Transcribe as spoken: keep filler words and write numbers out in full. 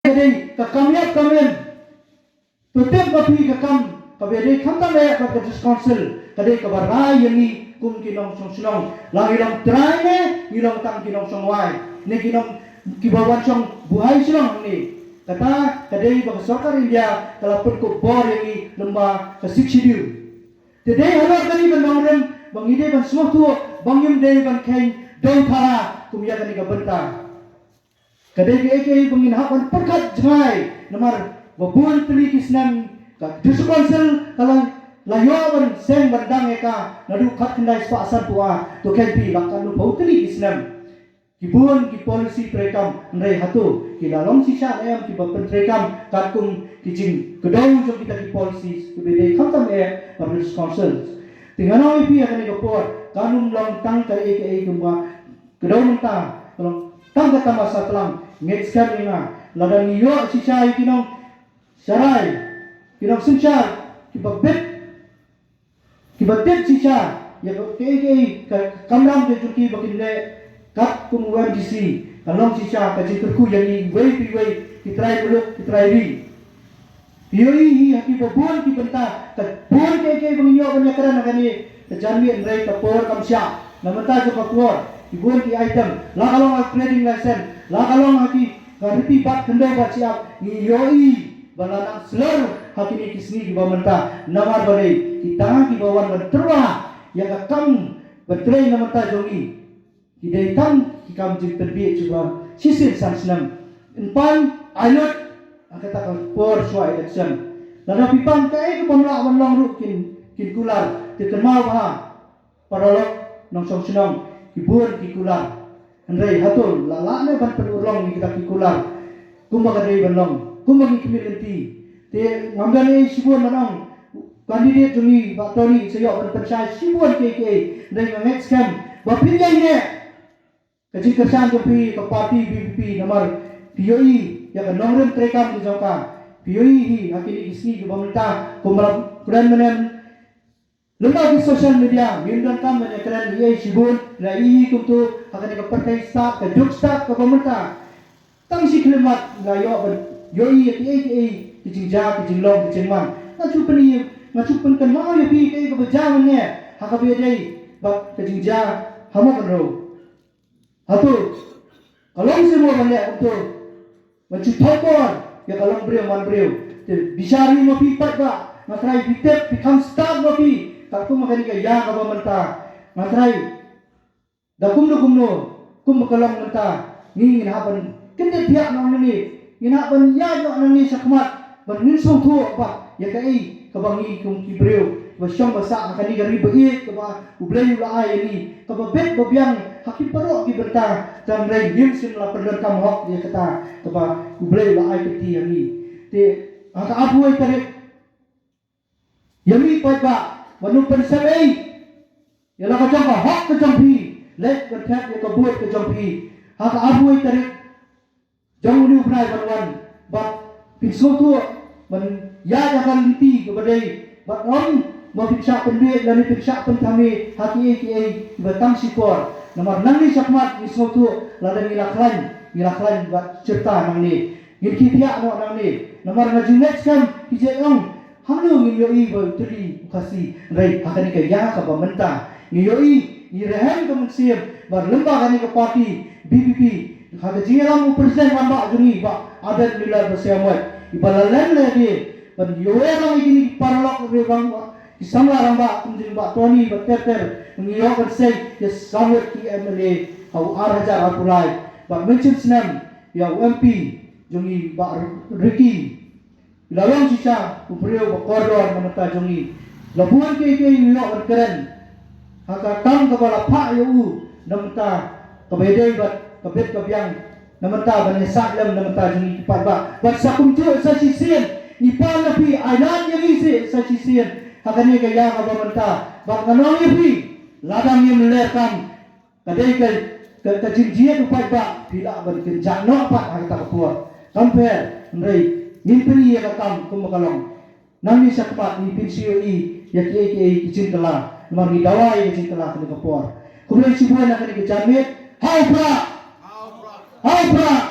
Ka dei ka kam ïap kam im. To tip ma phi ka kam kaba dei khamtam eh bad ka District Council ka dei kaba rai ïa ngi kum ki nongshong shnong. La ngi long trai ne ngi long tang ki nongshong wai ne ki nong kiba wan shong buhai shnong ne. Kata ka dei ba ka sorkar India ka la pynkup bor ïa ngi lyngba ka Sixth Schedule. Te dei halor kane ka nongrim ba ngi dei ban sngewthuh ba ngim dei ban kheiñ dewthala kum ïa kane ka bynta. Ka dei kaei kaei ba ngin hap ban pyrkhat jngai namar ba bun tylli ki snem ka District Council ka la la ïoh ban seng ban dang ïa ka naduh khatkhyndai spah sanphew ar. To kheiñ phi la katno phew tylli ki snem. Ki bun ki policy treikam hynrei hato ki la long shisha ne em kiba pyntreikam katkum ki jingkdew jong kita ki policy kiba dei khamtam eh ba District Council. Te ngan ong ïa phi ha kane ka por kan ym long tang kaei kaei kumba kdew mynta ka long tang ka tamasa tlang ngeit skhem ïa nga lada ngi ïoh shisha ïa ki nongsharai ki nongsynshar kiba bit kiba tip shisha ïa ka kaei kaei ka kamram ka jong ki ba kin leh katkum u M D C ka long shisha ka jingkyrkhu ïa ngi iwei pa iwei ki trai muluk ki trai ri. Ïohi hi ha kiba bun ki bynta ka bun kaei kaei ba ngin ïoh ban ïakren ha kane ka janmiet hynrei ka por kam shah. Na mynta jong ka por ki bun ki item la ka long ha trading license la ka long ha ki ka riti bat khyndew bat shyiap ngi ïohi ba la nang slur ha kine ki sngi kiba mynta namar balei kita kiba wan ban tyrwa ïa ka kam ban trei na mynta jong ngi. Ki dei tang ki kam jingpynbieit shuwa shisien san snem. Yn pan ainot ha kata ka por shuwa election. Lada phi pan kaei ka bym lah ban long ruh kin kin kular te kynmaw bha. Paralok nongshong shnong ki bun ki kular. Hynrei hato la lah ne ban pynurlong ïa kita ki kular kumba ka dei ban long kumba ngi khmih lynti. Te ngam don ei shibun ban ong candidate jong ngi Bah Tony sa ïoh ban pynshai shibun kiei kiei hynrei nga ngeit skhem ba phin ïai neh ka jingkyrshan jong phi ka party B P P namar phi ïohi ïa ka nongrim treikam ka jong ka. Phi ïohi hi ha kine ki sngi kiba mynta kumba la kren mynne lyngba ki social media ngim donkam ban ïakren ei ei shibun la ïohi kumto ha kane ka pyrthei stad ka juk stad kaba mynta. Tang shi khyllipmat nga ïoh ban ïohi ïa kiei kiei ki jingjia ki jinglong ki jingman. Nga shu pyn nga shu pynkynmaw ïa phi kaei kaba jia mynne ha kaba ïadei bad ka jingjia ha Mawkynrew. Hato ka long seh mo ban leh kumto? Ban shu thok bor ïa ka long briew man briew. Te bishar ïa ma phi paidbah, nga trai phi tip phi kham stad ma phi. Katkum ma kane ka ïa kaba mynta nga trai da kumno kumno kumba ka long mynta ngi ngin hap ban kyndit thiah noh nangne. Ngin hap ban ïaid noh nangne shakhmat ban ngin sngewthuh ba ïa kaei kaba ngi kum ki briew ba shong ba sah ha kane ka ri ba ïeit kaba U Blei u la ai ïa ngi kaba bit ba biang ha ki baroh ki bynta. Tang rei ngim shym la pyndonkam hok ïa kata kaba U Blei u la ai kyrti ïa ngi. Te ha ka arphew wei tarik ïa mi paidbah ban ym pynsep ei ïa la ka jong ka hok ka jong phi. Leit ban thep ïa ka vote ka jong phi ha ka arphew wei tarik jong une u bnai ban wan bad phin sngewthuh ban ïaid ha ka lynti kaba dei bad ym ba phin shah pynbeit lane phin shah pynthame ha kiei kiei kiba tang shipor. Namar nangne shakhmat ngi sngewthuh lada ngi la khlaiñ ngi la khlaiñ bad shirta nangne ngin ki thiah noh nangne. Namar nga jingngeit skhem ki jait ong hangno ngin ïohi ba u tylli u Khasi. Hynrei ha kane ka ïa kaba mynta ngi ïohi ngi rhem ka mynsiem ba lyngba kane ka party B P P ha ka jingïalam u president rangbah jong ngi Bah Ardent Miller Basaiawmoit iba la lem lade ban ïohi lang ïa kine ki paralok rangbah ki samla rangbah kum jong Bah Tony Bah Terter ngi ïoh ban sei ïa sanwit ki M L A ha u ar hajar arphew lai bad mynshem snem ïa u M P jong ngi Bah Ricky. La long shisha u briew ba kordor na bynta jong ngi. La bun kiei kiei ngi ïoh ban kren ha ka kam kaba la phah ïa u na bynta kaba ïadei bad ka bit ka biang na bynta ban ïasaid lem na bynta jong ngi ki paidbah. Bad sa kumjuh sa shisien ngi pan na phi ai lad ïa ngi seh sa shisien ha kane ka ïa kaba mynta. Bad nga ong ïa phi lada ngim ler kam ka dei ka ka ka jingjied u paidbah phi lah ban kynjah noh pat ha kata ka por. Kam pher hynrei ngin pyni ïa ka kam kum ka long. Nangne shakhmat ngin pynsngew ïa ïa kiei kiei ki jingkylla namar ngi dawa ïa ka jingkylla kane ka por. Khublei shibun na kane ka janmiet. Ha u Prah. Ha u Prah.